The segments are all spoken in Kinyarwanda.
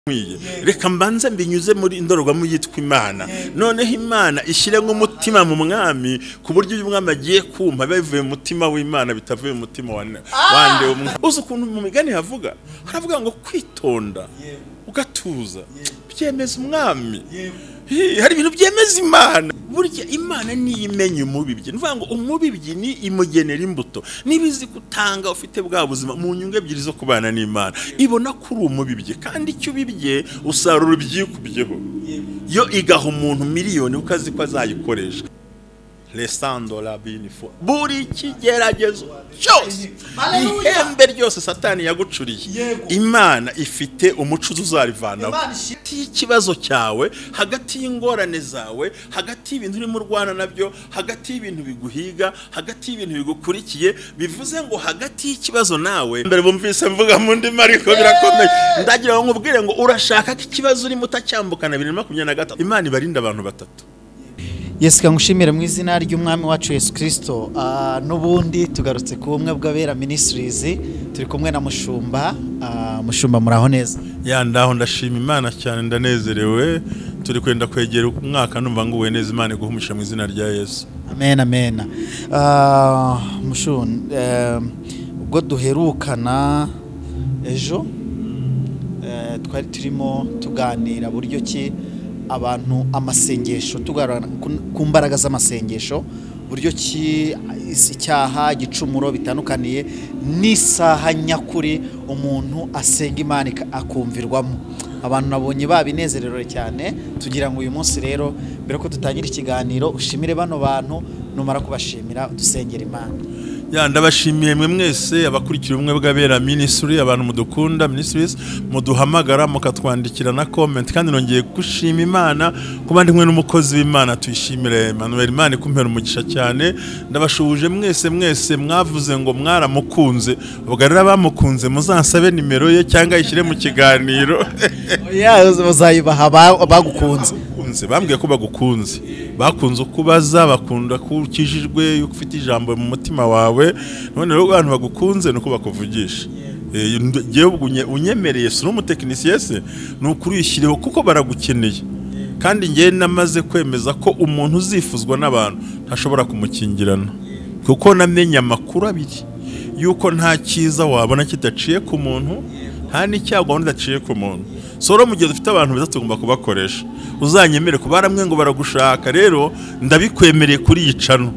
Nkwiye, reka mbanze mbinyuze muri indorerwamo yitwa Imana. Noneho Imana ishyire nk'umutima mu mwami, ku buryo uyu mwami agiye kumpa biba bivuye mu mutima w'Imana, bitavuye mu mutima wande w'umwami. Uzi ukuntu mu migani havuga, haravuga ngo kwitonda ugatuza byemeza umwami. Hari ibintu byemeza Imana. Burya Imana niyo imenya umubibyi. Ni ukuvuga ngo umubibyi ni imugenera imbuto. Niba izi gutanga ufite bwa buzima mu nyungu ebyiri zo kubana n'Imana, ibona ko uri umubibyi, kandi icyo ubibye usarura ibyikubyeho. Yo igaha umuntu miliyoni kuko azi ko azayikoresha. Lesando la binifo. Buri kigeragezo cyose, ihembe ryose Satani yagucuriye, Imana ifite umucuzi uzarivanaho. Hagati y'ikibazo cyawe, hagati y'ingorane zawe, hagati y'ibintu urimo urwana nabyo, hagati y'ibintu biguhiga, hagati y'ibintu bigukurikiye, bivuze ngo hagati y'ikibazo nawe. Mbere bumvise mvuga mu ndimi ariko birakomeye. Ndagira ngo nkubwire ngo urashaka ko ikibazo urimo utacyambukana 2023. Imana ibarinda abantu batatu. Yesu kangushimire mu izina ry'umwami wacu Yesu Kristo. N'ubundi tugarutse ku bumwe bw'abera Ministries, turi kumwe na Mushumba. Mushumba, muraho neza? Ya, ndaho, ndashima Imana cyane, ndanezerewe. Turi kwenda kwegera umwaka, numva nguwe neza. Imana iguhe umugisha mu izina rya Yesu. Amen, amen. Mushumba, ubwo duherukana ejo, twari turimo tuganira buryo ki abantu amasengesho, tugarana ku mbaraga z'amasengesho, buryo ki icyaha, igicumuro bitandukaniye n'isaha nyakuri umuntu asenga Imana akumvirwamo. Abantu nabonye babinezerewe cyane. Tugira ngo uyu munsi rero, mbere ko dutangira ikiganiro, ushimire bano bantu, numara kubashimira dusengera Imana. Ya, ndabashimiye mwe mwese abakurikira ubumwe bw'abera Ministry, abantu mudukunda Ministries, muduhamagara, mukatwandikira na comment. Kandi nongeye gushima Imana kuba ndi kumwe n'umukozi w'Imana Tuyishimire Emmanuel. Imana ikumpera umugisha cyane. Ndabashuhuje mwese mwese mwavuze ngo mwaramukunze. Ubwo rero abamukunze muzansabe nimero ye cyangwa ayishyire mu kiganiro. Ya, bazayibaha bagukunze. Bagukunze, bambwiye ko bagukunze, bakunze ukubaza, bakunda ko ukijijwe, yuko ufite ijambo mu mutima wawe. None rero abantu bagukunze nuko bakuvugisha. Ngewe ubwo unyemereye, si n'umutekinisiye se, ni ukuri uyishyireho kuko baragukeneye. Kandi ngewe namaze kwemeza ko umuntu uzifuzwa n'abantu ntashobora kumukingirana, kuko namenye amakuru abiri yuko nta cyiza wabona kidaciye ku muntu, nta n'icyago wabona kidaciye ku muntu. So rero mu gihe dufite abantu beza tugomba kubakoresha. Uzanyemere ko baramwe ngo baragushaka, rero ndabikwemereye kuri iyi channel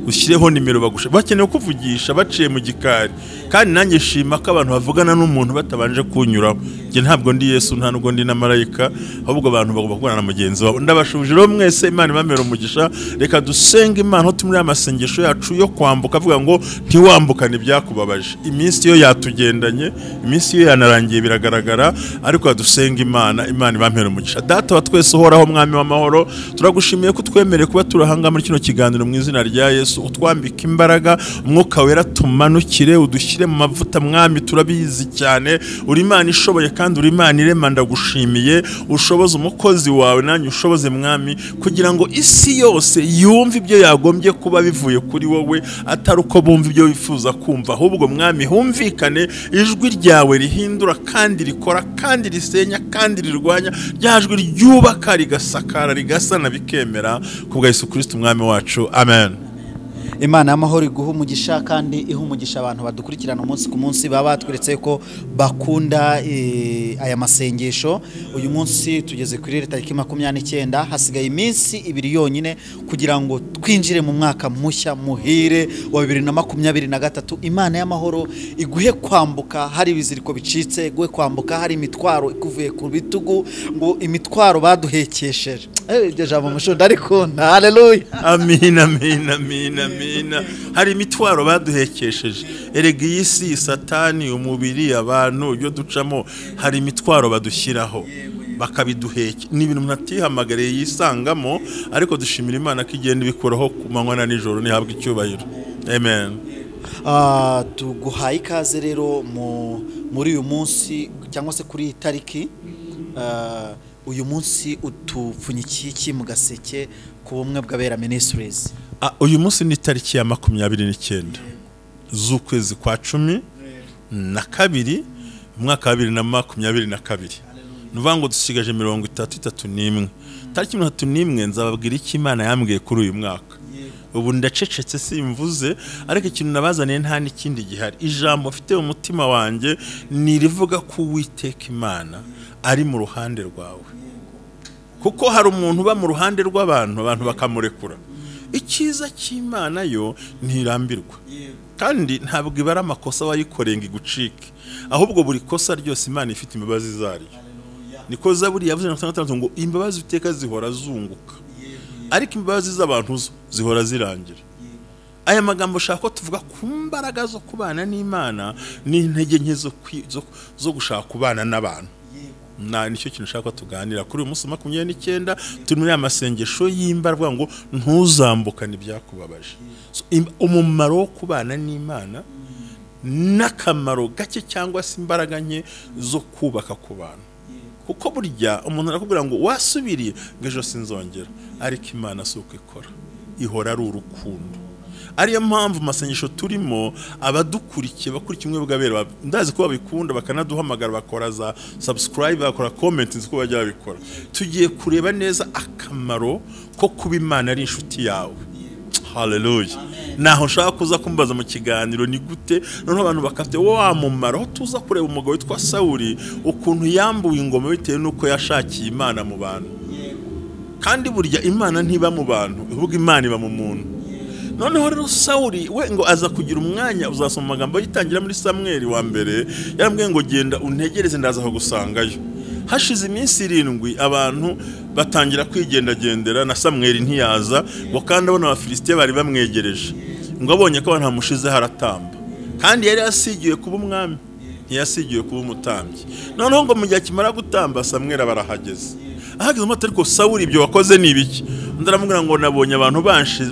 ushyireho nimero bagushaka, bakeneye kuvugisha baciye mu gikari. Kandi nanjye shima ko abantu bavugana n'umuntu batabanje kunyuraho. Njye ntabwo ndi Yesu, nta nubwo ndi na marayika, ahubwo abantu bagomba kubana na mugenzi wabo. Ndabashubije rero mwese, Imana ibamere umugisha. Reka dusenge Imana aho turi muri amasengesho yacu yo kwambuka, avuga ngo ntiwambukane ibyakubabaje. Iminsi yo yatugendanye, iminsi yo yanarangiye biragaragara, ariko dusenge Imana, Imana ibamere umugisha. Data wa twese uhoraho, mwami w'amahoro, turagushimiye ko utwemereye kuba turahanga muri kino kiganiro mu izina rya Yesu. Utwambike imbaraga, umwuka wera tumanukire, udushyire mu mavuta mwami, turabizi cyane uri Imana ishoboye kandi uri Imana irema. Ndagushimiye, ushoboze umukozi wawe nanjye ushoboze mwami, kugira ngo isi yose yumve ibyo yagombye kuba bivuye kuri wowe, atari uko bumva ibyo wifuza kumva, ahubwo mwami humvikane ijwi ryawe rihindura kandi rikora kandi risenya kandi rirwanya, rya jwi ryubaka rigasakara rigasana bikemera, ku bwa Yesu Kristo umwami wacu, amen. Imana y'amahoro iguha umugisha kandi iha umugisha abantu badukurikirana umunsi ku munsi, baba batweretse ko bakunda aya masengesho. Uyu munsi tugeze kuri tariki 29, hasigaye iminsi ibiri yonyine kugira ngo twinjire mu mwaka mushya muhire wa 2023. Imana y'amahoro iguhe kwambuka hari ibiziriko bicitse, iguhe kwambuka hari imitwaro ikuvuye ku bitugu, ngo imitwaro baduhekesheje. Iryo jambo Mushumba ndarikunda. Haleluya. Amina, amina, amina, amina. Hari imitwaro baduhekesheje. Erega iyi si, Satani, umubiri, abantu, ibyo ducamo, hari imitwaro badushyiraho bakabiduheke. Ni ibintu umuntu atihamagariye yisangamo, ariko dushimira Imana ko igenda ibikuraho ku manywa na nijoro, nihabwa icyubahiro. Amen. Tuguhaye ikaze rero muri uyu munsi cyangwa se kuri iyi tariki. Uyu munsi utupfunyikiye iki mu gaseke ku bumwe bw'abera Ministries? Uyu munsi ni tariki ya 29 z'ukwezi kwa 12 umwaka wa 2022. Nuvuga ngo dusigaje 31. Tariki 31 nzababwira icyo Imana yambwiye kuri uyu mwaka. Ubu ndacecetse simvuze, ariko ikintu nabazaniye nta n'ikindi gihari. Ijambo mfite mu mutima wanjye ni rivuga ko Uwiteka Imana ari mu ruhande rwawe. Kuko hari umuntu uba mu ruhande rw'abantu, abantu bakamurekura. Icyiza cy'Imana yo ntirambirwa. Kandi ntabwo ibara amakosa wayikoreye ngo igucike, ahubwo buri kosa ryose Imana ifite imbabazi zaryo. Niko Zaburi yavuze na 66 ngo imbabazi uteka zihora zunguka, ariko imbabazi z'abantu zihora zirangira. Aya magambo ushaka ko tuvuga ku mbaraga zo kubana n'Imana n'intege nke zo gushaka kubana n'abantu. Na nicyo kintu ushaka ko tuganira kuri uyu munsi 29. Turi muri amasengesho y'imbaraga ngo ntuzambukane ibyakubabaje. Umumaro wo kubana n'Imana n'akamaro gake cyangwa se imbaraga nke zo kubaka ku bantu. Kuko burya umuntu arakubwira ngo wasubiriye ngo ejo sinzongera, ariko Imana si uko ikora, ihora ari urukundo. Ariyo mpamvu masengesho turimo abadukurikiye bakurikiye umwe bw'abera, ndazi ko babikunda bakanaduhamagara, bakora za subscribe, bakora comment, nzi ko bajya babikora. Tugiye kureba neza akamaro ko kuba Imana ari inshuti yawe. Hallelujah. Naho nshaka kuza kumbaza mu kiganiro ni gute noneho abantu bakafite wa mumaro. Tuza kureba umugabo witwa Sawuli ukuntu yambuye ingoma bitewe nuko yashakiye Imana mu bantu. Kandi burya Imana ntiba mu bantu, ahubwo Imana iba mu muntu. Noneho rero Sawuli we ngo aza kugira umwanya, uzasoma amagambo yitangira muri Samweli wa mbere, yarambwiye ngo genda untegereze ndaza kugusangayo. Hashize iminsi 7 abantu batangira kwigendagendera na Samweli ntiyaza, ngo kandi abona Abafilisitiya bari bamwegereje, ngo abonye ko abantu bamushize haratamba. Kandi yari yasigiwe kuba umwami, ntiyasigiwe kuba umutambyi. Noneho ngo mu gihe akimara gutamba Samweli barahageze. Ahageze umuti, ariko Sawuli ibyo wakoze ni ibiki? Undi aramubwira ngo nabonye abantu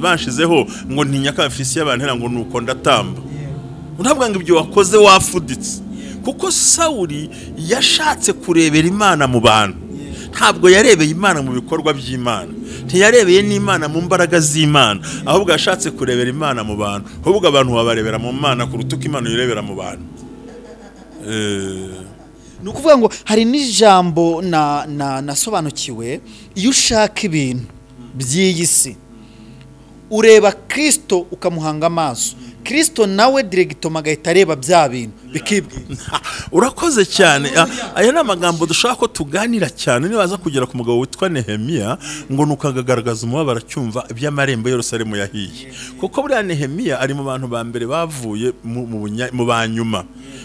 banshizeho ngo ntinya ko Abafilisitiya bantera, ngo nuko ndatamba. Undi aramubwira ngo ibyo wakoze wafuditse. Kuko Sawuli yashatse kurebera Imana mu bantu, ntabwo yarebeye Imana mu bikorwa by'Imana, ntiyarebeye n'Imana mu mbaraga z'Imana, ahubwo yashatse kurebera Imana mu bantu. Ahubwo abantu babarebera mu Mana kuruta uko Imana irebera mu bantu. Ni ukuvuga ngo hari n'ijambo nasobanukiwe, iyo ushaka ibintu by'iyi si ureba Kristo ukamuhanga amaso, Kristo nawe directement agahita areba bya bintu bikibwira. Urakoze cyane. Aya ni amagambo dushaka ko tuganira cyane. Nibaza kugera ku mugabo witwa Nehemiya ngo nukagaragaza umubabaro acyumva iby'amarembo Yerusalemu yahiye. Kuko buriya Nehemiya ari mu bantu ba mbere bavuye mu banyuma.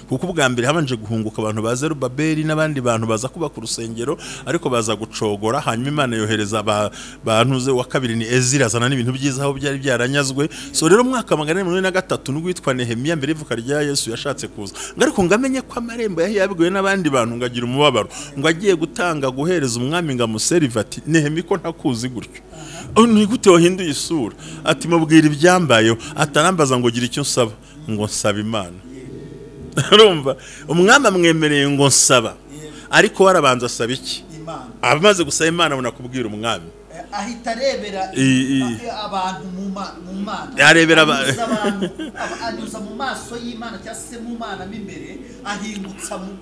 Kuko ubwa mbere habanje guhunguka abantu ba Zerubabeli n'abandi bantu baza kubaka urusengero, ariko baza gucogora, hanyuma Imana yohereza bantuze wa kabiri ni Ezira azana n'ibintu byiza aho byari byaranyazwe. So rero mwaka 443 nubwo witwa Nehemiya mbere ivuka rya Yesu yashatse kuza, ngo ariko ngamenye ko amarembo yahiye yabwiwe n'abandi bantu ngagira umubabaro, ngo agiye gutanga guhereza umwami ngo amuserive, ati Nehemiya ko ntakuzi gutyo, ni gute wahinduye isura? Ati mubwira ibyambayeho. Atarambaza ngo gira icyo nsaba, ngo nsaba Imana. Urumva umwami amwemereye ngo nsaba, ariko warabanza asaba iki? Amaze gusaba Imana abona kubwira umwami, ahita arebera abantu mu Mana, arebera anyuza mu maso y'Imana cyangwa se mu Mana mo imbere,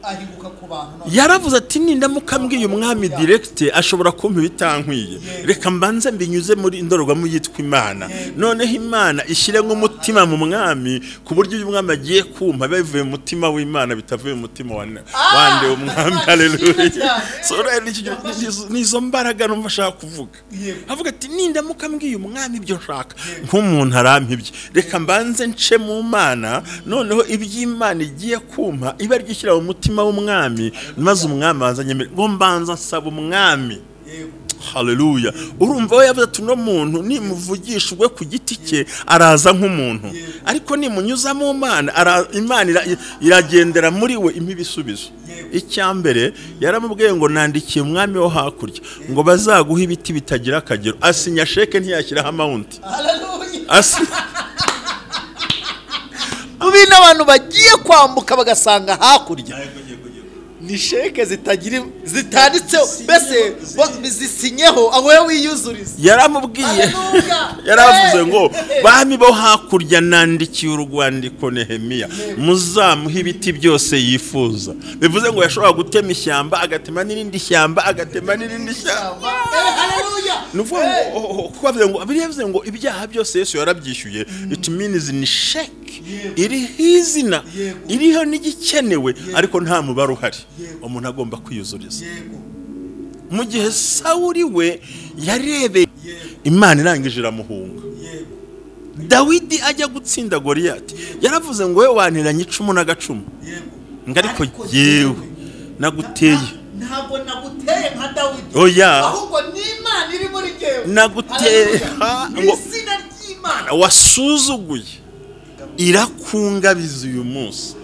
ahinguka ku bantu. Yaravuze ati nindamuka mbwiye umwami direct ashobora kumpa ibitankwiye, reka mbanze mbinyuze muri indorerwamo yitwa Imana, noneho Imana ishyire nk'umutima mu mwami, ku buryo uyu mwami agiye kumpa bivuye mu mutima w'Imana bitavuye mu mutima wande umwami. Haleluya. So nizo mbaraga numva ashaka kuvuga. Avuga ati nindamuka mbwiye umwami ibyo nshaka nk'umuntu arampibye, reka mbanze nce mu Mana, noneho iby'Imana igiye kumpa iba ryishyira mu mutima w'umwami, maze umwami azanyemere ngo mbanza nsaba umwami. Haleluya. Urumva we yavuze ati no muntu nimuvugisha ubwe ku giti cye araza nk'umuntu, ariko nimunyuza mu Mana Imana iragendera muri we impa ibisubizo. Icyambere yaramubwiye ngo nandikiye umwami wo hakurya ngo bazaguha ibiti bitagira akagero, asinya sheke ntiyashyiraho amount. Haleluya. Ubi n'abantu bagiye kwambuka bagasanga hakurya. Ni sheke zitagira zitanditseho, mbese zisinyeho aho wowe wiyuzuriza. Yaramubwiye, yaravuze ngo bami bo hakurya nandikiye urwandiko Nehemiya, muzamuhe ibiti byose yifuza. Bivuze ngo yashobora gutema ishyamba, agatema n'irindi shyamba, agatema n'irindi shyamba. Bivuze ngo ibyaha byose Yesu yarabyishyuye. It means ni sheke iriho izina, iriho n'igikenewe, ariko nta mubare uhari. Umuntu agomba kwiyuzuriza. Mu gihe Sawuli we yarebeye Imana irangije iramuhunga. Dawidi ajya gutsinda Goliyati yaravuze ngo we wanteranye icumu n'agacumu, ngo ariko yewe naguteye, ntabwo naguteye nka Dawidi, oya, ahubwo ni Imana iri muri jyewe, naguteye ngo izina ry'Imana wasuzuguye irakungabiza uyu munsi.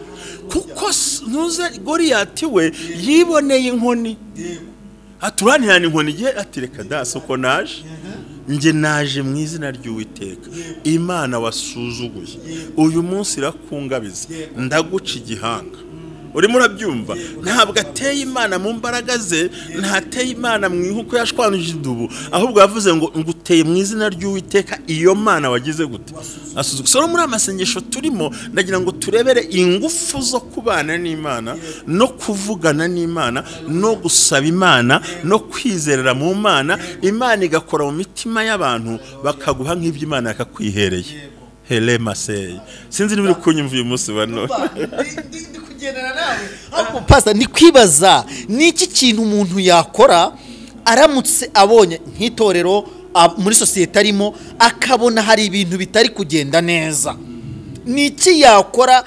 Kuko ntuze Goliyati we yiboneye inkoni, aturanirana inkoni igihe atireka dasi uko naje, nge naje mu izina ry'Uwiteka Imana wasuzuguye uyu munsi irakungabiza, ndaguca igihanga. Urimo urabyumva? Ntabwo ateye Imana mu mbaraga ze, ntateye Imana mu ihuko yashwanuje idubu, ahubwo yavuze ngo nguteye mu izina ry'Uwiteka iyo Mana wagize gute asuzuguye. So muri amasengesho turimo ndagira ngo turebere ingufu zo kubana n'Imana, no kuvugana n'Imana, no gusaba Imana, no kwizerera mu Mana. Imana igakora mu mitima y'abantu bakaguha nk'ibyo Imana yakakwihereye. Hele maseye, sinzi niba uri kunyumva uyu munsi wa none. Pastor, ni kwibaza ni iki kintu umuntu yakora aramutse abonye nk'itorero muri sosiyete arimo akabona hari ibintu bitari kugenda neza, ni iki yakora?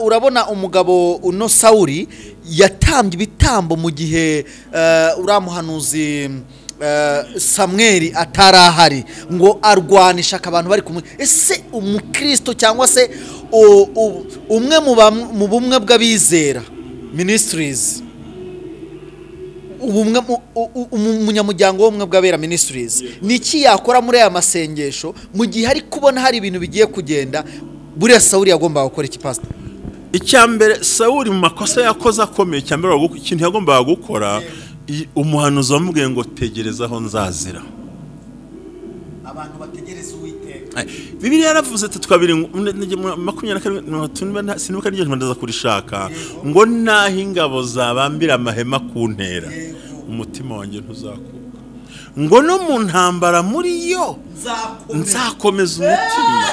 Urabona umugabo uno Sawuli yatambye ibitambo mu gihe uramuhanuzi Samweli atarahari ngo arwanisha abantu bari kumwe. Ese umukristo cyangwa se umwe mu bumwe bw'abizera ministries, ubumwe umunyamuryango w'ubumwe bw'abera ministries, niki yakora muri aya masengesho mu gihe ari kubona hari ibintu bigiye kugenda? Buriya Sawuli yagombaga gukora iki, pastor? Icyambere Sawuli mu makosa yakoze akomeye, icyambere ikintu yagombaga gukora, umuhanuzi wamubwiye ngo tegereza aho nzazira. Abantu bategereza Uwiteka. Bibiliya yaravuze ati 2024 sinibuka n'igihe ndaza kurishaka, ngo naho ingabo zabambira amahema ku ntera umutima wanjye ntuzakuka, ngo no mu ntambara muri yo nzakomeza umutima.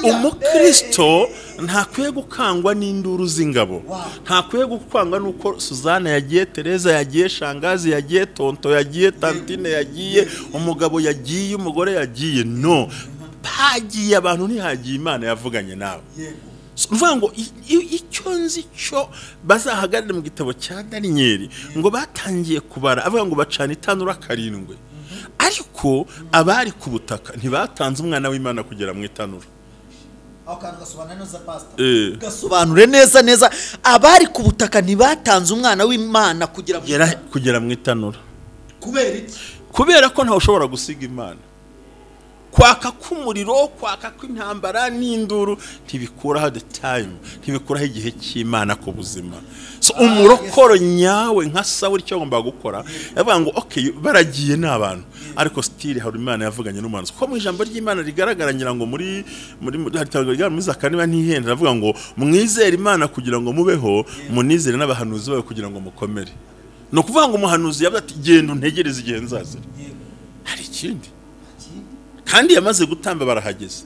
Umukristo ntakwiye gukangwa n'induru z'ingabo, ntakwiye gukangwa n'uko Suzana yagiye, Tereza yagiye, Shangazi yagiye, Tonto yagiye, Tantine yagiye, umugabo yagiye, umugore yagiye. No, hagiye abantu, ntihagiye Imana yavuganye nawe. Mvuga ngo icyo nzi cyo bazahagarare mu gitabo cya Daniyeli ngo batangiye kubara, avuga ngo bacana itanura 7, ariko abari ku butaka ntibatanze umwana w'Imana kugera mu itanura. Gasobanure neza neza, abari ku butaka ntibatanze umwana w'Imana kugera mu itanura. Kubera iki? Kubera ko ntawe ushobora gusiga Imana. Kwaka k'umuriro, kwaka kw'intambara n'induru ntibikuraho the time, ntibikuraho igihe cy'Imana ku buzima. So umurokoro nyawe nka Sawuli icyo agomba gukora, yavuga ngo okay baragiye n'abantu, ariko still hari Imana yavuganye n'umuhanuzi. Kuko mu ijambo ry'Imana rigaragara ngira ngo muri muri Zakariya ntihenda aravuga ngo mwizere Imana kugira ngo mubeho, munizere n'abahanuzi bawe kugira ngo mukomere. No kuvuga ngo umuhanuzi yavuze ati genda untegereze igihe nzazira. Hari ikindi kandi yamaze gutamba barahageze.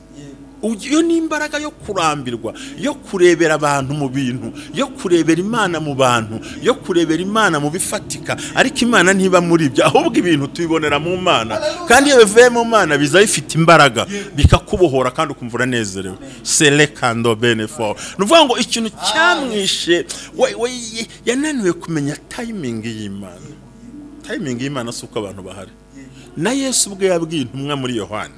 Iyo ni imbaraga yo kurambirwa, yo kurebera abantu mu bintu, yo kurebera Imana mu bantu, yo kurebera Imana mu bifatika, ariko Imana ntiba muri ibyo, ahubwo ibintu tubibonera mu Mana. Kandi iyo bivuye mu Mana biza bifite imbaraga, bikakubohora kandi ukumva uranezerewe. Selekando benefo. Nuvuga ngo ikintu cyamwishe, we yananiwe kumenya timing y'Imana. Timing y'Imana si uko abantu bahari. Na Yesu ubwe yabwiye intumwa muri Yohana,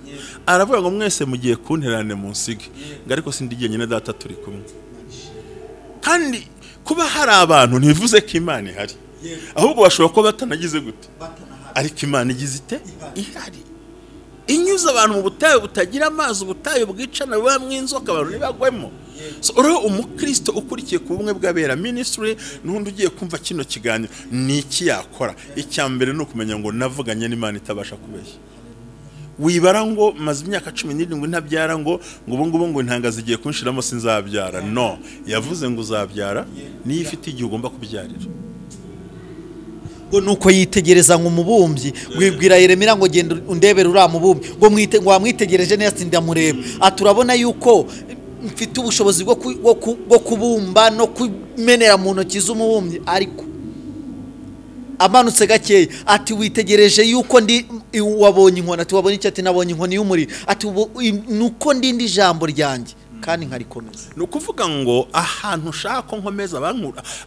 aravuga ngo mwese mugiye kunterane munsige, ngo ariko sindi nyine data turi kumwe. Kandi kuba hari abantu ntibivuze ko Imana ihari, ahubwo bashobora kuba batanagize gute, ariko Imana igize ite? Ihari. Inyuza abantu mu butayu butagira amazi, ubutayu bwicana bubamwo inzoka abantu ntibagwemo. So rero umukristo ukurikiye ku Bumwe bw'Abera Ministry n'undi ugiye kumva kino kiganiro, ni iki yakora? Icya mbere ni ukumenya ngo navuganye n'Imana itabasha kubeshya. Wibara ngo maze imyaka 17 ntabyara, ngo ubu ngubu ngo intanga zigiye kunshiramo sinzabyara. No, yavuze ngo uzabyara niyo ifite igihe ugomba kubyarira. Ngo nuko yitegereza ngo umubumbyi, wibwira Yeremiya ngo genda undebere uriya mubumbyi, ngo mwite, ngo wamwitegereje neza ndamureba, ati urabona yuko mfite ubushobozi bwo kubumba no kumenera mu ntoki z'umubumbyi. Ariko amanutse gakeya ati witegereje yuko ndi wabonye inkoni, ati wabonye iki? Ati nabonye inkoni y'umuriro, ati nuko ndindi ijambo ryanjye kandi nkarikomeza. Ni ukuvuga ngo ahantu ushaka ko nkomeza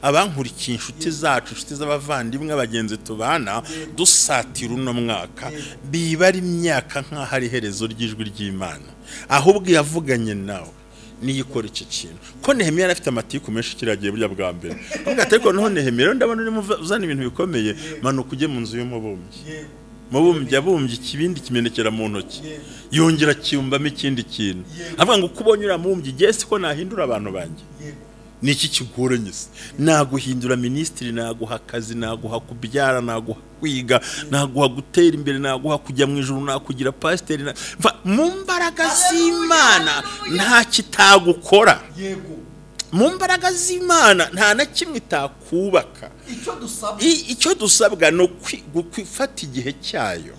abankurikiye, inshuti zacu, inshuti z'abavandimwe, abagenzi tubana, dusatira uno mwaka, biba ari imyaka nk'aho ari iherezo ry'ijwi ry'Imana, ahubwo yavuganye nawe niyo ikora iki kintu. Ko Nehemiya yari afite amatiku menshi kiriya gihe burya bwa mbere, avuga ati ariko noneho Nehemiya rero ndabona urimo uzana ibintu bikomeye, manuka ujye mu nzu y'umubumbyi. Mubumbyi abumbye ikibindi kimenekera mu ntoki, yongera kiyumbamo ikindi kintu, avuga ngo uko ubonye uriya mubumbyi, jye siko nahindura abantu banjye. Ni iki kigoranye se? Naguhindura minisitiri, naguha akazi, naguha kubyara, naguha kwiga, naguha gutera imbere, naguha kujya mu ijuru, nakugira pasiteri, mu mbaraga z'Imana nta kitagukora. Mu mbaraga z'Imana nta na kimwe itakubaka. Icyo dusabwa ni gufata igihe cyayo.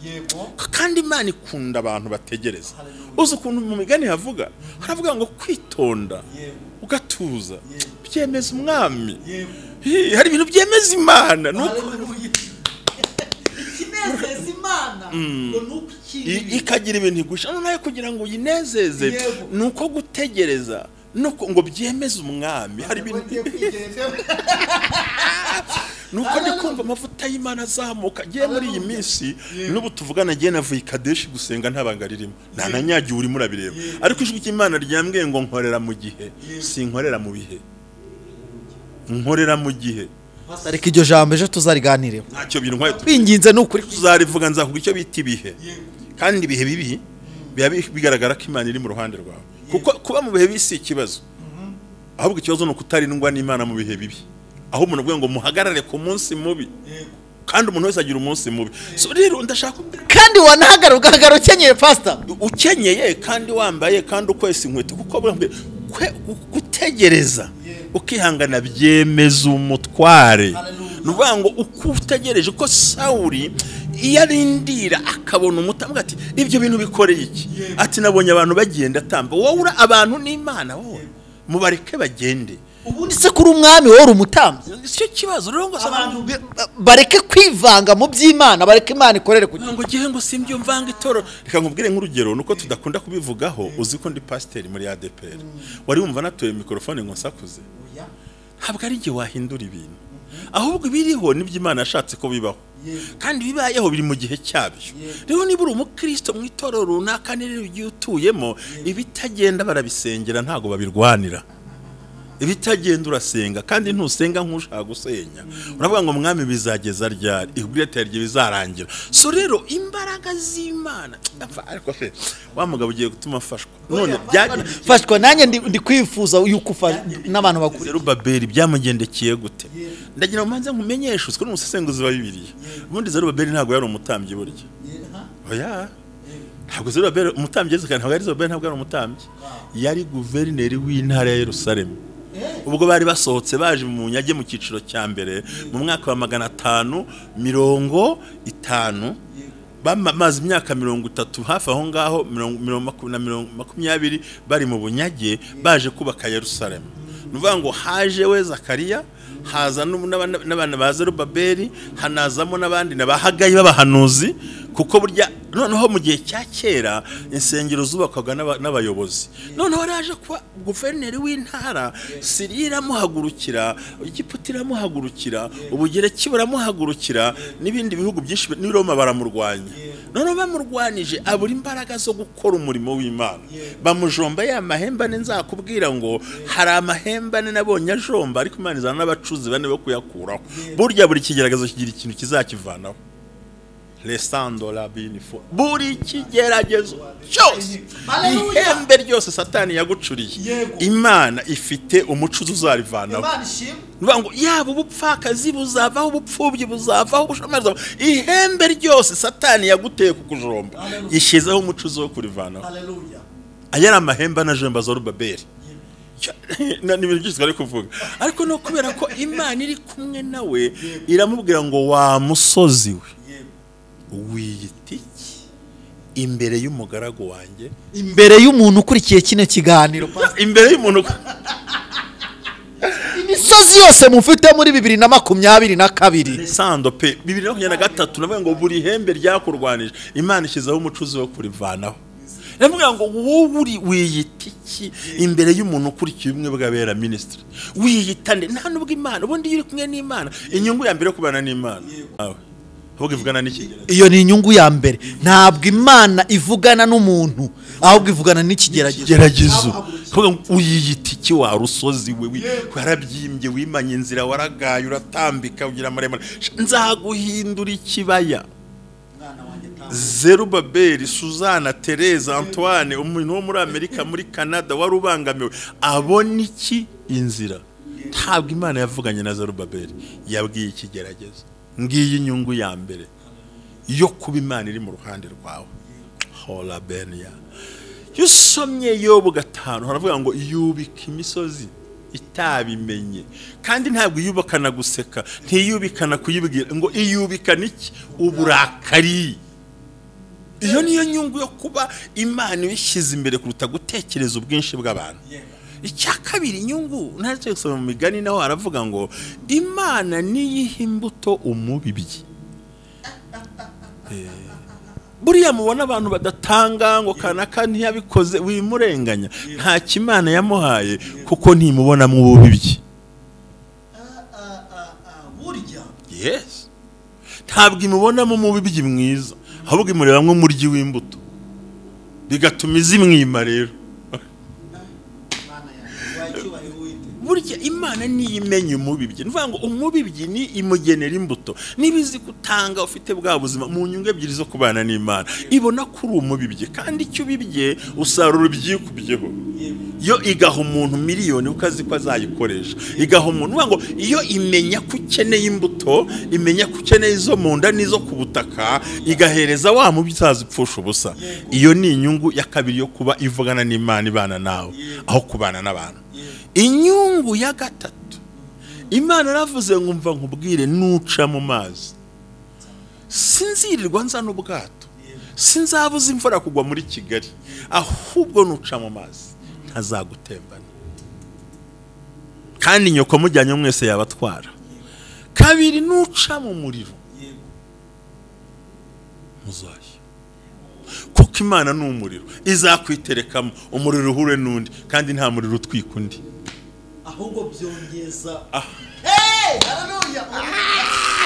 Kandi Imana ikunda abantu bategereza. Uzi ukuntu mu migani havuga, haravuga ngo kwitonda ugatuza byemeza umwami. Hari ibintu byemeza Imana, ikinezeza Imana ngo nuko ikagira ibintu igusha nayo kugira ngo uyinezeze, nuko gutegereza nuko ngo byemeze umwami. Hari ibintu nuko ndi kumva amavuta y'Imana azamuka. Giye muri iyi minsi n'ubu tuvugana, giye navuye i Kadeshi gusenga nta banga ririmo, nta nanyagiye urimo urabireba, ariko ijwi ry'Imana ryambwiye ngo nkorera mu gihe, sinkorera mu bihe, nkorera mu gihe. Ariko iryo jambo ejo tuzariganireho, ntacyo bintwaye, twinginze n'ukuri tuzarivuga, nzakuga icyo bita ibihe. Kandi ibihe bibi biba bigaragara ko Imana iri mu ruhande rwawe, kuko kuba mu bihe bibi si ikibazo, ahubwo ikibazo ni ukutarindwa n'Imana mu bihe bibi. Aho umuntu avuga ngo muhagarare ku munsi mubi, kandi umuntu wese agira umunsi mubi. So rero ndashaka kandi wanahagarara ugahagarara ukenyeye, pastor, ukenyeye kandi wambaye kandi ukwesa inkweto, kuko gutegereza ukihangana byemeza umutware. Ni ukuvuga ngo uko utegereje, uko Sawuli iyo arindira akabona umutambwe ati ibyo bintu bikoreye iki, ati nabonye abantu bagenda atamba, wowe ura abantu n'Imana, wowe mubareke bagende. Ubundi se kuri umwami wowe uri umutambyi, icyo kibazo rero ngo abantu bareke kwivanga mu by'Imana, bareke Imana ikorere kugira ngo gihe ngo simbyo mvanga itoro. Reka nkubwire nk'urugero, nuko tudakunda kubivugaho, uzi ko ndi pasiteri muri ADPR, wari wumva natuye mikrofone ngo nsakuze? Ntabwo ari igihe wahindura ibintu, ahubwo ibiriho nibyo Imana yashatse ko bibaho, kandi bibayeho biri mu gihe cyabyo. Rero niba uri umukristo mu itorero runaka n'iryo ugiye utuyemo, ibitagenda barabisengera ntago babirwanira. Ibitagenda urasenga, kandi ntusenga nk'ushaka gusenya, uravuga ngo mwami bizageza ryari, ihubwire rye bizarangira. So rero imbaraga z'Imana, ariko se wa mugabo ugiye gutuma afashwa none byafashwa, nanjye ndi kwifuza yuko n'abantu bakuru. Zerubabeli byamugendekeye gute? Ndagira ngo manze nkumenyeshe, uziko n'umusesenguzi wa Bibiliya, ubundi Zerubabeli ntabwo yari umutambyi burya. Oya, ntabwo Zerubabeli umutambyi, ntabwo yari Zerubabeli, ntabwo yari umutambyi, yari guverineri w'intara ya Yerusalemu. Ubwo bari basohotse baje mu nyage mu cyiciro cya mbere mu mwaka wa 550, bamaze imyaka 30 hafi aho ngaho, 20 bari mu bunyage baje kubaka Yerusalemu. Ni ukuvuga ngo haje we Zakariya, haza n'abana ba Zerubabeli, hanazamo n'abandi n'abahagayi b'abahanuzi, kuko burya noneho mu gihe cya kera insengero zubakwaga n'abayobozi. Noneho raje kuba guverineri w'intara, Siriya iramuhagurukira, Egiputa iramuhagurukira, Ubugereki buramuhagurukira, n'ibindi bihugu byinshi, n'i Roma baramurwanya. Noneho bamurwanije abura imbaraga zo gukora umurimo w'Imana, bamujomba ya mahembane. Nzakubwira ngo hari amahembane nabonye ajomba, ariko Imana izana n'abacuzi bane bo kuyakuraho. Burya buri kigeragazo kigira ikintu kizakivanaho. Lesando la binifo. Buri kigeragezo cyose, ihembe ryose Satani yagucuriye, Imana ifite umucuzi uzarivanaho. Ngo yaba ubupfakazi buzavaho, ubupfubyi buzavaho, ubushomeri, ihembe ryose Satani yaguteye kukujomba, ishyizeho umucuzi wo kurivanaho. Aya ari amahembe anajomba Zorobabeli. Ni ibintu byinshi twari kuvuga, ariko no kubera ko Imana iri kumwe nawe, iramubwira ngo wa musozi we wiyita iki imbere y'umugaragu wanjye, imbere y'umuntu ukurikiye kino kiganiro, imbere y'umuntu. Imisozi yose mufite muri 2022 sando pe 2023, navuga ngo buri hembe ryakurwanije Imana ishyizeho umucuzi wo kurivanaho. Navuga ngo wowe uri wiyita iki imbere y'umuntu ukurikiye ubumwe bw'abera ministry, wiyitande nta nubwo Imana. Ubundi iyo uri kumwe n'Imana, inyungu ya mbere yo kubana n'Imana ahubwo ivugana n'ikigeragezo. Iyo ni inyungu ya mbere. Ntabwo Imana ivugana n'umuntu, ahubwo ivugana n'ikigeragezo. Uyiyita iki wa rusozi we, warabyimbye, wimanye inzira, waragaye, uratambika, ugira maremare, nzaguhindura ikibaya. Zerubabeli, Suzana, Tereza, Antoine, umuntu wo muri Amerika, muri Canada wari ubangamiwe, abona iki inzira. Ntabwo Imana yavuganye na Zerubabeli, yabwiye ikigeragezo. Ngiyi inyungu ya mbere yo kuba Imana iri mu ruhande rwawe. Hola benia. Iyo usomye Yobu 5 haravuga ngo yubika imisozi itabimenye, kandi ntabwo yubakana guseka, ntiyubikana kuyibwira, ngo iyubikana iki? Uburakari. Iyo niyo nyungu yo kuba Imana ibishyize imbere kuruta gutekereza ubwinshi bw'abantu. Icya kabiri inyungu, ntacyo gusoma mu migani naho aravuga ngo Imana niyiha imbuto umubibyi. Buriya mubona abantu badatanga ngo kanaka ntiyabikoze, wimurenganya, nta kimana yamuhaye kuko ntimubona mu bubibyi. Yes, ntabwo imubonamo umubibyi mwiza, ahubwo imurebamo umuryi w'imbuto, bigatuma izimwima. Rero burya Imana niyo imenya umubibyi. Ni ukuvuga ngo umubibyi ni imugenera imbuto. Niba izi gutanga ufite bwa buzima mu nyungu ebyiri zo kubana n'Imana, ibona ko uri umubibyi, kandi icyo ubibye usarura ibyikubyeho. Yo igaha umuntu miliyoni uko azi ko azayikoresha, igaha umuntu ngo iyo imenya ko ukeneye imbuto, imenya ko ukeneye izo mu nda n'izo ku butaka, igahereza wa mubyaza upfusha ubusa. Iyo ni inyungu ya kabiri yo kuba ivugana n'Imana, ibana nawe aho kubana n'abantu. Inyungu ya gatatu, Imana yaravuze ngo mva nkubwire, nuca mu mazi sinzirirwa nza n'ubwato, sinzabuza imvura kugwa muri Kigali, ahubwo nuca mu mazi ntazagutembana, kandi nyoko mujyanye mwese yabatwara. Kabiri, nuca mu muriro muzashya, kuko Imana ni umuriro, izakwiterekamo umuriro uhure n'undi, kandi nta muriro utwika undi, ahubwo byongeza. Hey, haleluya,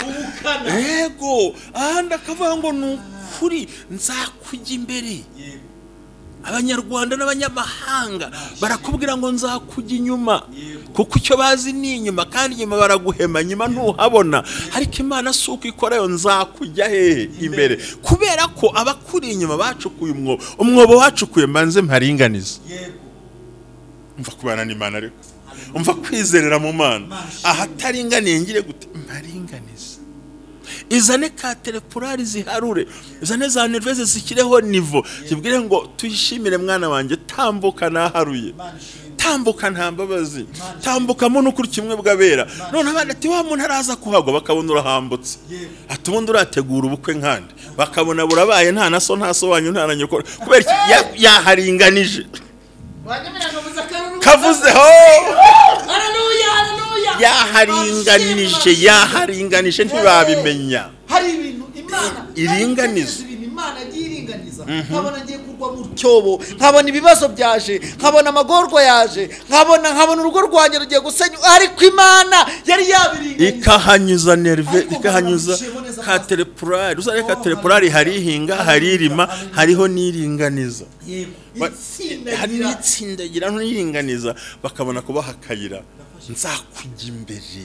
ubukana. Yego, ahandi akavuga ngo ni ukuri nzakujya imbere. Abanyarwanda n'abanyamahanga barakubwira ngo nzakujya inyuma, kuko icyo bazi ni inyuma, kandi inyuma baraguhema, nyuma ntuhabona. Ariko Imana si uko ikora, yo nzakujya hehe? Imbere. Kubera ko abakuri inyuma bacukuye umwobo, umwobo wacukuye mbanze mparinganiza. Umva kubana n'Imana, ariko umva kwizerera mu Mana, ahataringaniye ngire gute? Mparinganiza. Izane ka telepurari ziharure, izane za nerveze zikireho nivo, zibwire ngo tuyishimire mwana wanjye, tambuka naharuye, tambuka nta mbabazi, tambuka muntu kuri kimwe bw'abera. None abandi ati wa muntu araza kuhagwa, bakabona urahambutse, ati ubundi urategura ubukwe nkandi, bakabona burabaye, nta na so, nta so wanyu, nta na nyoko, kubera yaharinganije. Kavuze ho, yaharinganije, yaharinganije, ntibabimenya. Hari ibintu Imana iringaniza, ibintu Imana agiye iringaniza. Nkabona ngiye kurwa mu cyobo, nkabona ibibazo byaje, nkabona amagorwa yaje, nkabona urugo rwanjye rugiye gusenyuka, ariko Imana yari yabiringaniza, ikahanyuza nerve, ikahanyuza ka telepurari. Uzareka ka telepurari, harihinga, haririma, hariho n'iringaniza, hari n'itsindagira n'iringaniza, bakabona kubaha akayira. Nzakujya imbere.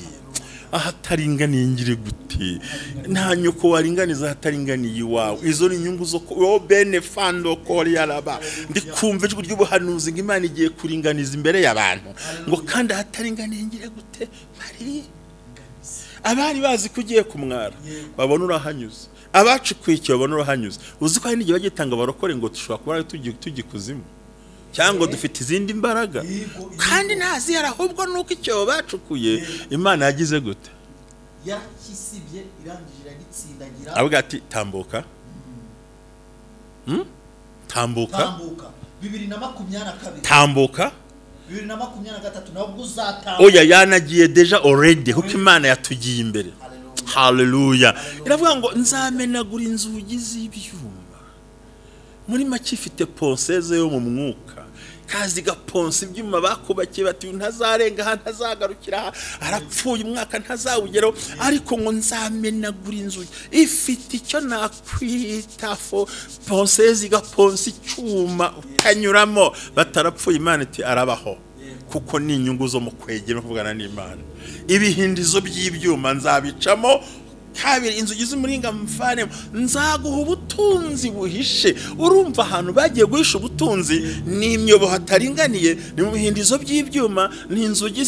Ahataringaniye ngire gute? Nta nyoko waringaniza ahataringaniye iwawe. Izo ni inyungu zo wo bene fando kori yaraba. Ndikumva ijwi ry'ubuhanuzi ngo Imana igiye kuringaniza imbere y'abantu, ngo kandi ahataringaniye ngire gute? Mari abari bazi ko ugiye kumwara babona urahanyuze, abacukwikiye babona urahanyuze. Uzi ko hari n'igihe bagitanga barokore ngo dushobora kuba tujya ikuzimu cyangwa dufite izindi mbaraga, kandi ntazihari, ahubwo nuko icyo bacukuye Imana yagize gute? Yakisibye irangije iragitsindagira, avuga ati tambuka. Tambuka tambuka 2022, tambuka 2023, nabwo uzatambuka. Oya, yanagiye deja already, kuko Imana yatugiye imbere. Haleluya. Iravuga ngo nzamenagura inzugi z'ibyuma. Muri make ifite ponseze yo mu mwuka, kazi gaponsa ibyuma bakubakiye bati ntazarenga aha, ntazagarukira aha, arapfuye umwaka ntazawugeraho, ariko ngo nzamenagura inzugi. Ifite icyo nakwita fo ponseze igaponsa icyuma utanyuramo. Batarapfuye Imana iti arabaho, kuko ni inyungu zo mu kwegera no kuvugana n'Imana. Ibihindizo by'ibyuma nzabicamo kabiri, inzugi z'umuringa mvanemo, nzaguha ubutunzi buhishe. Urumva ahantu bagiye guhisha ubutunzi ni imyobo hataringaniye, ni mu bihindizo by'ibyuma, ni inzugi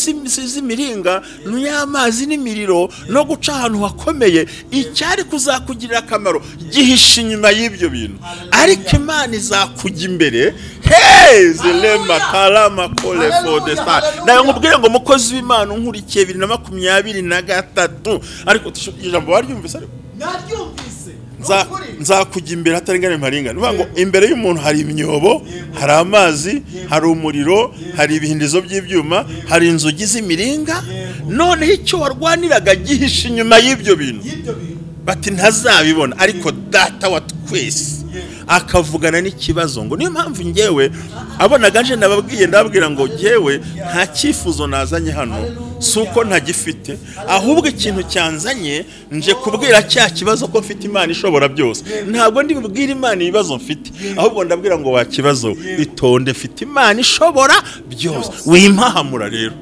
z'imiringa, ni y'amazi n'imiriro, no guca ahantu hakomeye. Icyari kuzakugirira akamaro gihishe inyuma y'ibyo bintu, ariko Imana izakujya imbere. Hey, zilema kalama kole for the star. Nayo nkubwire ngo mukozi w'Imana unkurikiye 2023, ariko ijambo waryumvise? Ariko naryumvise. Nzakujya imbere hataringaniye mparingane. Uvuga ngo imbere y'umuntu hari imyobo, hari amazi, hari umuriro, hari ibihindizo by'ibyuma, hari inzugi z'imiringa. Noneho icyo warwaniraga gihishe inyuma y'ibyo bintu, bati ntazabibona, ariko data wa twese akavugana n'ikibazo. Ngo niyo mpamvu ngewe abonaga nje nababwiye, ndababwira ngo ngewe nta cyifuzo nazanye hano, si uko ntagifite, ahubwo ikintu cyanzanye nje kubwira cya kibazo ko mfite Imana ishobora byose. Ntabwo ndi bubwire Imana ibibazo mfite, ahubwo ndabwira ngo wa kibazo itonde, mfite Imana ishobora byose. Wimpahamura rero,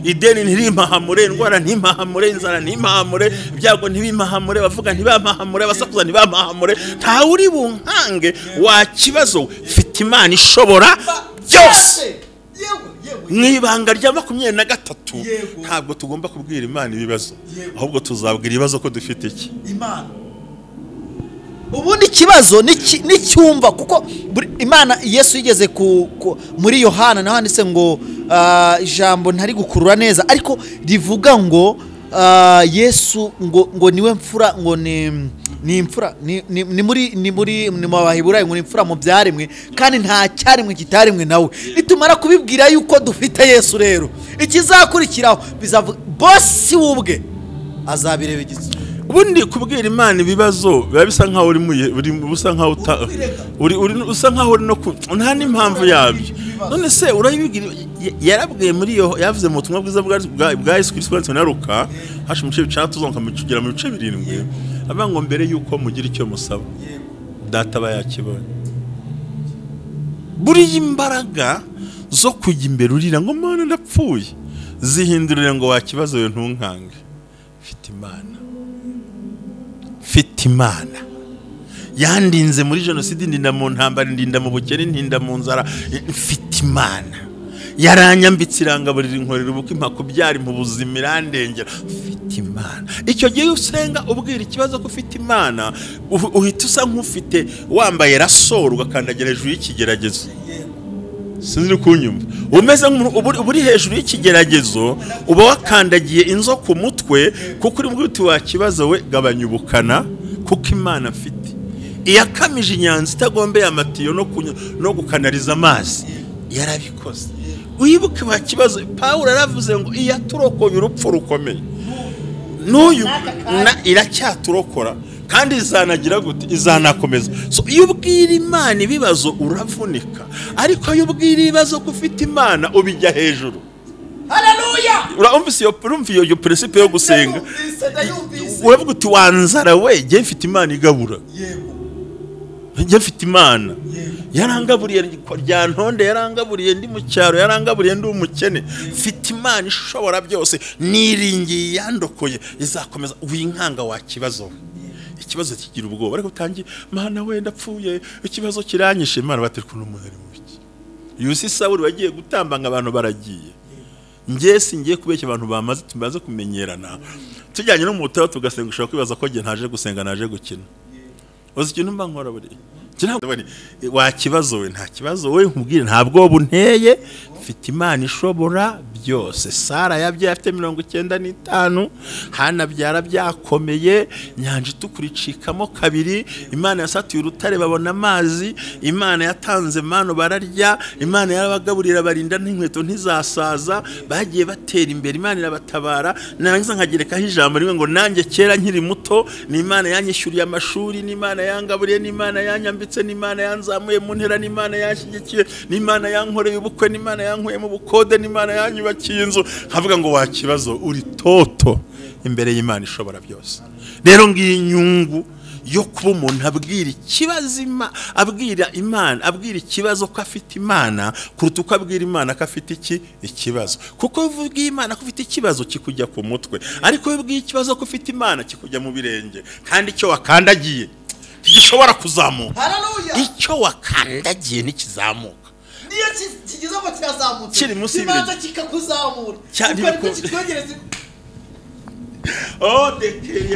ideni ntirimpahamure, indwara ntimpahamure, inzara ntimpahamure, ibyago ntibimpahamure, bavuga ntibampahamure, abasakuza ntibampahamure, ntawe uri bunkange. Wa kibazo mfite Imana ishobora byose. Mu ibanga rya 23 ntabwo tugomba kubwira Imana ibibazo, ahubwo tuzabwira ibibazo ko dufite iki Imana. Ubundi ikibazo n'icyumva, kuko Imana Yesu yigeze muri Yohana naho handitse ngo ijambo ntari gukurura neza, ariko rivuga ngo Yesu ngo niwe mfura, ngo ni imfura, ni muri ni mu Baheburayo, ngo ni imfura mu byaremwe, kandi nta cyaremwe kitaremwe nawe. Nitumara kubibwira yuko dufite Yesu rero, ikizakurikiraho bizavuga bosi wubwe azabireba igitsu. Ubundi kubwira Imana ibibazo biba bisa nkaho uri usa nkaho uri usa nkaho uri no nta n'impamvu yabyo. None se urayibwira? Yarabwiye muri yo, yavuze mu butumwa bwiza bwa Yesu Kristo bwanditswe na Luka, hashi mu bice 6 tuzonka mu kugera mu bice 7, avuga ngo mbere yuko mugira icyo musaba data aba yakibonye. Buriya imbaraga zo kujya imbere urira ngo Mana ndapfuye, zihindurire ngo wakibazo we ntunkange, mfite Imana, mfite Imana yandinze muri jenoside, ndinda mu ntambara, ndinda mu bukene, ndinda mu nzara, mfite Imana yaranyambitse irangaburira, inkorera ubukwe, impa kubyara, mu buzima irandengera, mfite Imana. Icyo gihe usenga ubwira ikibazo ko ufite Imana, uhita usa nk'ufite wambaye rasoro, ugakandagira hejuru y'ikigeragezo. Sinzi uri kunyumva? Umeze nk'umuntu uri hejuru y'ikigeragezo, uba wakandagiye inzoka umutwe, kuko uri uti wa kibazo we gabanya ubukana, kuko Imana mfite iyakamije inyanza itagombeye amatiyo no gukanariza amazi yarabikoze. Wibuke wa kibazo, Pawulo yaravuze ngo iyaturokoye urupfu rukomeye, n'uyu iracyaturokora, kandi izanagira gute? Izanakomeza. So iyo ubwira Imana ibibazo uravunika, ariko iyo ubwira ibibazo ko ufite Imana ubijya hejuru. Haleluya. Urumva iyo principe yo gusenga? Uravuga uti wanzara we, jye mfite Imana igabura. Njye mfite Imana yarangaburiye rya ntonde, yarangaburiye ndi mu cyaro, yarangaburiye ndi umukene. Mfite Imana ishobora byose, niringiye yandokoye, izakomeza. Winkanga wa kibazo, ikibazo kigira ubwoba, ariko utangiye Mana wenda apfuye, ikibazo kiranyishe. Imana bati kuno umuntu ari mubi. Yusi Sawuli wagiye gutamba ngo abantu baragiye. Njye singiye kubeshya abantu bamaze tumaze kumenyerana, tujyanye no mu butayu tugasenga, ushobora kwibaza ko njye ntaje gusenga naje gukina. Uzi ikintu mba nkora buriya? Wa kibazo we, nta kibazo we, nkubwire ntabwo bunteye, mfite Imana ishobora byose. Sara yabyaye afite 95, Hana byara byakomeye, inyanja itukura icikamo kabiri, Imana yasatuye urutare babona amazi, Imana yatanze mano bararya, Imana yarabagaburira barinda n'inkweto ntizasaza, bagiye batera imbere, Imana irabatabara. Narangiza nkagerekaho ijambo rimwe ngo nanjye kera nkiri muto ni Imana yanyishyuriye amashuri, ni Imana yangaburiye, ni Imana yanyambitse, ni Imana yanzamuye mu ntera, ni Imana yanshyigikiye, ni Imana yankoreye ubukwe, ni Imana yankuye mu bukode, ni Imana yanyubakiye inzu. Nkavuga ngo wa kibazo uri toto imbere y'Imana ishobora byose. Rero ngiyi inyungu yo kuba umuntu abwira ikibazo, abwira Imana, abwira ikibazo ko afite Imana, kuruta uko abwira Imana ko afite iki ikibazo. Kuko uvuga Imana ko ufite ikibazo kikujya ku mutwe, ariko iyo ubwiye ikibazo ko ufite Imana kikujya mu birenge, kandi icyo wakandagiye gishobora kuzamuka. Icyo wakandagiye ntikizamuka. Niyo kigeze ko kirazamutse, kiri munsi y'ibirenge kikakuzamura. Oh, dekeri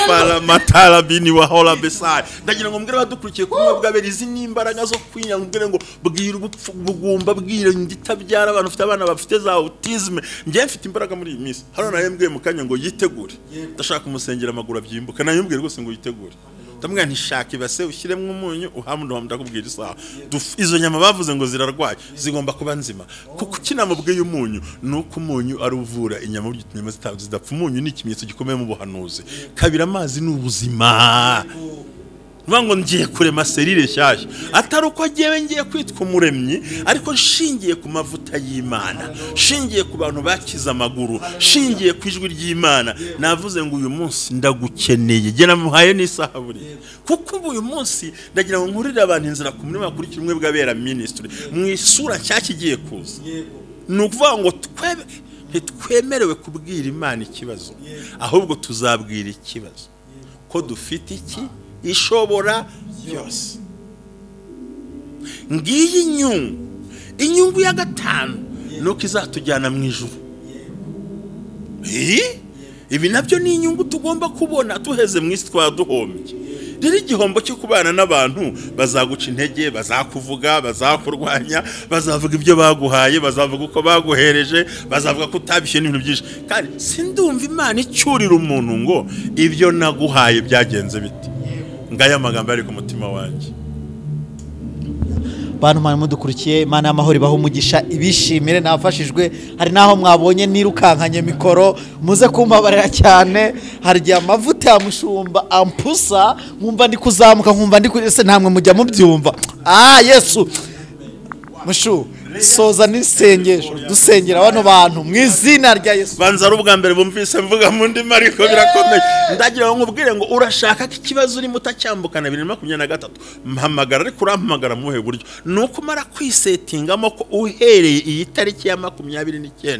fara matara bini wa hola besai. Ndagira ngo mbwire abadukurikiye kumwe bwabera izi n'imbaraga zo kwinya, mbwire ngo bwira ubugumba, bwira nditabyara abantu ufite abana bafite za autisme. Ngiye mfite imbaraga muri iyi minsi. Hano naye mbwiye mu kanya ngo yitegure, ndashaka umusengera amaguru abyimbuka. Naye mbwiye rwose ngo yitegure, ndamubwira nti shaka ibase ushyiremo umunyu uhamundo ndakubwira isaha. Izo nyama bavuze ngo zirarwaye zigomba kuba nzima, kuko kinamubwiye umunyu nuko umunyu ari uvura inyama, burya inyama zidapfa. Umunyu ni ikimenyetso gikomeye mu buhanuzi. Kabiri, amazi ni ubuzima. Ngo ngiye kurema serire nshyashya, atari uko agiye ngiye kwitwa umuremyi, ariko nshingiye ku mavuta y'Imana, nshingiye ku bantu bakize amaguru, nshingiye ku ijwi ry'Imana. Navuze ngo uyu munsi ndagukeneye, njye namuhaye n'isaha buriya, kuko ubu uyu munsi ndagira ngo nkurire abantu inzira ku murima bakurikira umwe bw'abera ministry mu isura nshyashya igiye kuza. Ni ukuvuga ngo ntitwemerewe kubwira Imana ikibazo, ahubwo tuzabwira ikibazo ko dufite iki ishobora byose. Ngiyi inyungu. Inyungu ya gatanu nuko izatujyana mu ijuru. Ibi nabyo ni inyungu tugomba kubona tuheze mu isi twaduhombye. Rero igihombo cyo kubana n'abantu, bazaguca intege, bazakuvuga, bazakurwanya, bazavuga ibyo baguhaye, bazavuga uko baguhereje, bazavuga ko utabishyuye n'ibintu byinshi. Kandi sindumva Imana icyurira umuntu ngo ibyo naguhaye byagenze bite. Ngaya amagambo ari ku mutima wanjye. Bantu mwari mudukurikiye, Imana y'amahoro ibahe umugisha, ibishimire. Nafashijwe, hari naho mwabonye nirukankanye mikoro, muze kumbabarira cyane. Hari igihe amavuta ya mushumba ampusa nkumva ndi kuzamuka, nkumva ndi ese ntamwe mujya mubyumva. Yesu mushu, soza n'isengesho dusengera bano bantu mu izina rya Yesu. Banza ari ubwa mbere bumvise mvuga mu ndimi, ariko birakomeye. Ndagira ngo nkubwire ngo urashaka ko ikibazo urimo utacyambukana 2023, mpamagara, ariko urampamagara muhe buryo. Nuko umara kwisetingamo ko uhereye iyi tariki ya 29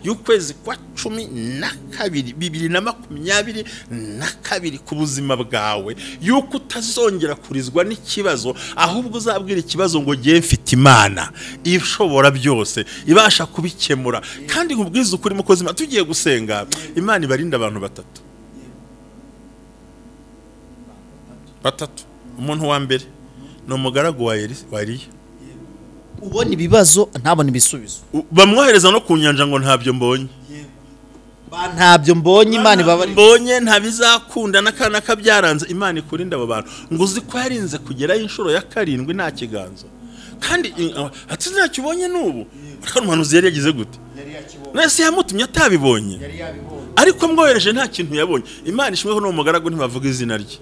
y'ukwezi kwa 12 2022 ku buzima bwawe, yuko utazongera kurizwa n'ikibazo, ahubwo uzabwira ikibazo ngo ngiye mfite Imana ishobora byose, ibasha kubikemura. Kandi nkubwiza ukuri mukozi, tugiye gusenga Imana ibarinda abantu batatu. Umuntu wa mbere ni umugaragu wa Eliya. Ubona ibibazo ntabona ibisubizo, bamwohereza no ku nyanja ngo ntabyo mbonye, ntabyo mbonye, Imana ibabarire, mbonye ntabizakunda n'akana kabyaranze. Imana ikurinda abo bantu. Ngo uzi ko yarinze kugerayo inshuro ya 7 nta kiganza, kandi ati ntacyo ubonye n'ubu. Ariko umuhanuzi yari yagize gute? Nese yamutumye atabibonye, ariko mwohereje nta kintu yabonye. Imana ishimwe ko n'umugaragu ntibavuga izina rye.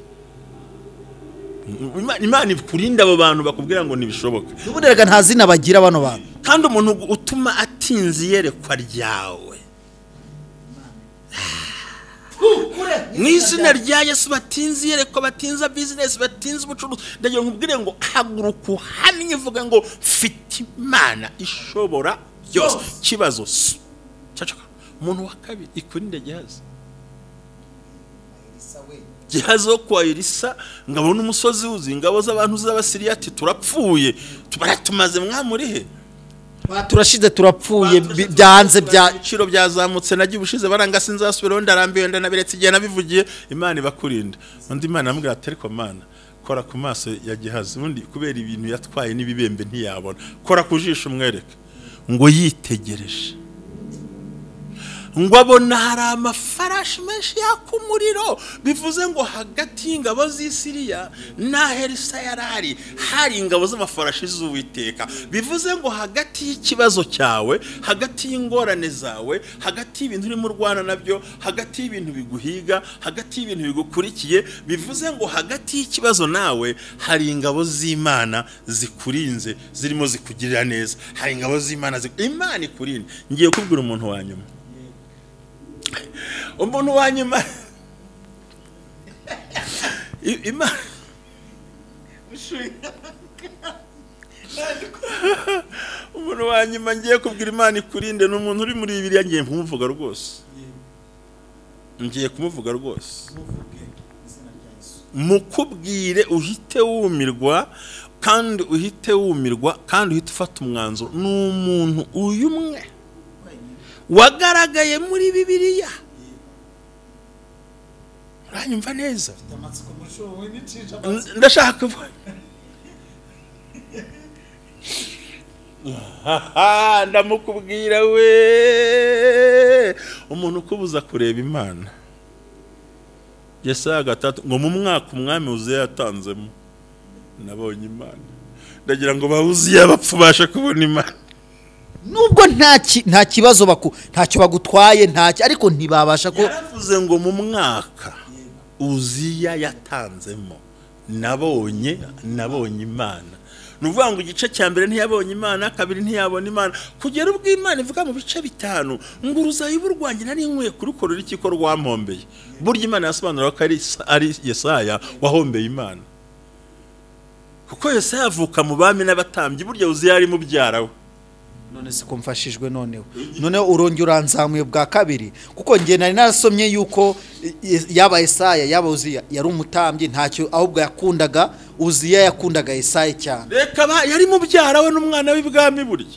Imana ikurinda abo bantu bakubwira ngo ntibishoboka. Ubundi reka nta zina bagira bano bantu. Kandi umuntu utuma atinze iyerekwa ryawe, Mu izina rya Yesu, batinze iyerekwa, batinze business, batinze ubucuruzi, ndagira ngo nkubwire ngo haguruka uhamye uvuga ngo mfite Imana ishobora byose. Kibazo cacaka. Umuntu wa kabiri ikurinde Gehazi. Gehazi wo kwa Elisa ngo abone umusozi wuzuye ingabo z'abantu z'Abasiriya ati turapfuye, baratumaze, mwamurihe? Turashize, turapfuye, byanze bya ibiciro byazamutse, nagiye ubushize baranga sinzasubiraho, ndarambiwe, ndanabiretse igihe nabivugiye. Imana ibakurinda. Undi Imana amubwira ati ariko Mana, kora ku maso ya Gehazi, ubundi kubera ibintu yatwaye n'ibibembe ntiyabona, kora ku jisho umwereke. Ngo yitegereje ngo abona hari amafarashi menshi yaka umuriro, bivuze ngo hagati y'ingabo z'Isiriya n'aho Elisa yari ari hari ingabo z'amafarashi z'Uwiteka. Bivuze ngo hagati y'ikibazo cyawe, hagati y'ingorane zawe, hagati y'ibintu urimo urwana nabyo, hagati y'ibintu biguhiga, hagati y'ibintu bigukurikiye, bivuze ngo hagati y'ikibazo nawe hari ingabo z'Imana zikurinze, zirimo zikugirira neza. Hari ingabo z'Imana, Imana ikurinda. Ngiye kubwira umuntu wa nyuma. Umuntu wa nyuma umuntu wa nyuma ngiye kubwira Imana ikurinde ni umuntu uri muri Bibiliya, ngiye kumuvuga rwose, ngiye kumuvuga rwose, mukubwire uhite wumirwa, kandi uhite wumirwa, kandi uhite ufata umwanzuro. Ni umuntu uyu umwe wagaragaye muri Bibiliya. Uranyumva neza? Ndashaka kuvuga. Ndamukubwira we, umuntu ukubuza kureba Imana. Yesaya 3 ngo mu mwaka umwami Uziya yatanzemo nabonye Imana. Ndagira ngo ba Uziya bapfu basha kubona Imana. Nubwo nta kibazo ntacyo bagutwaye, ntacyo, ariko ntibabasha ko. Yaravuze ngo mu mwaka Uziya yatanzemo nabonye Imana. Ni ukuvuga ngo igice cya mbere ntiyabonye Imana, kabiri ntiyabona Imana, kugera ubwo Imana ivuga mu bice 5 ngo uruzabibu rwanjye nari nkwiye kurukorera iki ko rwampombeye. Burya Imana yasobanura ko ari Yesaya wahombeye Imana, kuko Yesaya avuka mu bami n'abatambyi, burya Uziya yari mubyara we. None se ko mfashijwe noneho urongera uranzamuye bwa kabiri, kuko nge nari narasomye yuko yaba Yesaya yaba Uziya yari umutambyi, ntacyo, ahubwo yakundaga Uziya, yakundaga Yesaya cyane. Reka yari mubyara we n'umwana w'ibwami, burya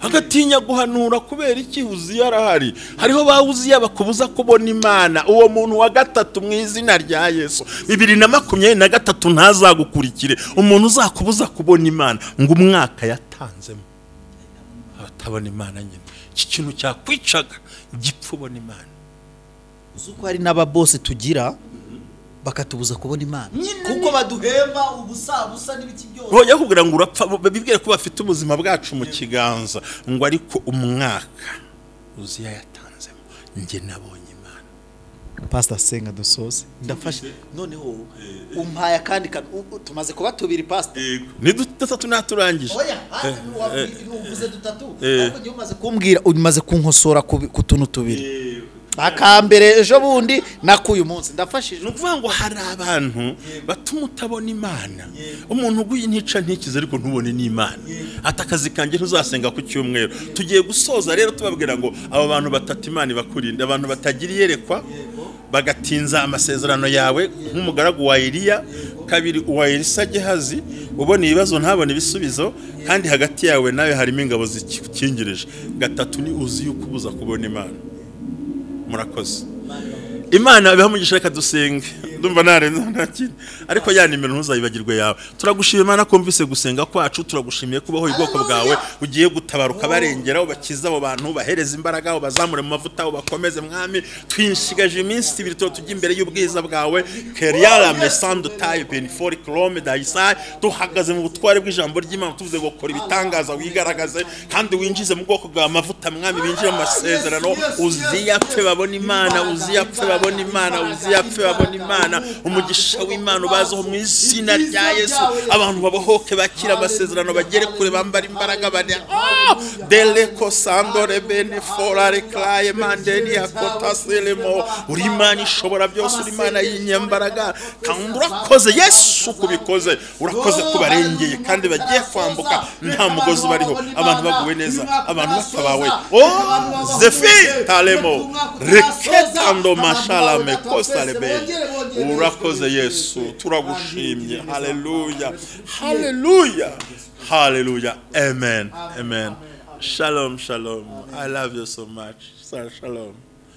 agatinya guhanura kubera iki? Uziya arahari. Hariho ba Uziya bakubuza kubona Imana. Uwo muntu wa gatatu mu izina rya Yesu 2023 ntazagukurikire. Umuntu uzakubuza kubona Imana ngo umwaka yatanzemo atabona Imana nyine, iki kintu cyakwicaga gipfa ubona Imana. Uzi ko hari n'ababose tugira bakatubuza kubona Imana, kuko baduhemba ubusa busa n'ibiki byose. Oya kugira ngo urapfa, bibwire ko bafite ubuzima bwacu mu kiganza, ngo ariko umwaka Uziya yatanzemo njye nabonye Imana. Pastor senga dusoze, ndafashe noneho umpaye akandi tumaze kuba tubiri pastor. Ni dutatu naturangije. Oya, uvuze dutatu, ariko ngiye umaze kumbwira, umaze kunkosora ku tuntu tubiri. Akambere ejo bundi nakuyu munsi ndafashije. Ni ukuvuga ngo hari abantu batuma utabona Imana. Umuntu uguye ntica ntikize ariko ntubone n'Imana. Atakazi kanjye ntuzasenga ku cyumweru. Tugiye gusoza rero tubabwira ngo abo bantu batatu Imana ibakurinde, abantu batagira iyerekwa bagatinza amasezerano yawe nk'umugaragu wa Eliya, kabiri uwa Elisa Gehazi, ubona ibibazo ntabone ibisubizo, kandi hagati yawe nawe harimo ingabo zikingirije. Gatatu ni Uziya ukubuza kubona Imana. Murakoze. Imana ibahe umugisha, reka dusenge. Ndumva narenze ntakindi, ariko ya nimero ntuzayibagirwe yawe. Turagushima Imana ko mvise gusenga kwacu, turagushimiye kubaho ubwoko bwawe ugiye gutabaruka barengera, ubakiza abo bantu, bahereza imbaraga, ubazamure mu mavuta, ubakomeze Mwami. Twishigaje iminsi ibiri tujya imbere y'ubwiza bwawe. Keriala mesando tayo benifori klome daisai. Tuhagaze mu butware bw'ijambo ry'Imana, tuvuze ngo kora ibitangaza wigaragaze, kandi winjize mu bwoko bwa mavuta Mwami, binjire mu masezerano. Uziya pfe babona Imana, Uziya pfe babona Imana, Uziya pfe babona Imana. w'Imana, umugisha w'Imana ubazeho mu izina rya Yesu. Abantu babohoke, bakira amasezerano, bagere kure, bambara imbaraga, bane deleko sandore bene forare klaye mandeni akota selemo. Uri Imana ishobora byose, uri Imana y'inyembaraga, kandi urakoze Yesu kubikoze, urakoze kubarengeye kandi bagiye kwambuka nta mugozi bariho, abantu baguwe neza, abantu batabawe. Oh zefi talemo reketando mashala mekosa lebe. Urakoze Yesu, turagushimye. Haleluya, haleluya, haleluya. Amen, amen. Shalom, shalom. I love you so much. Shalom.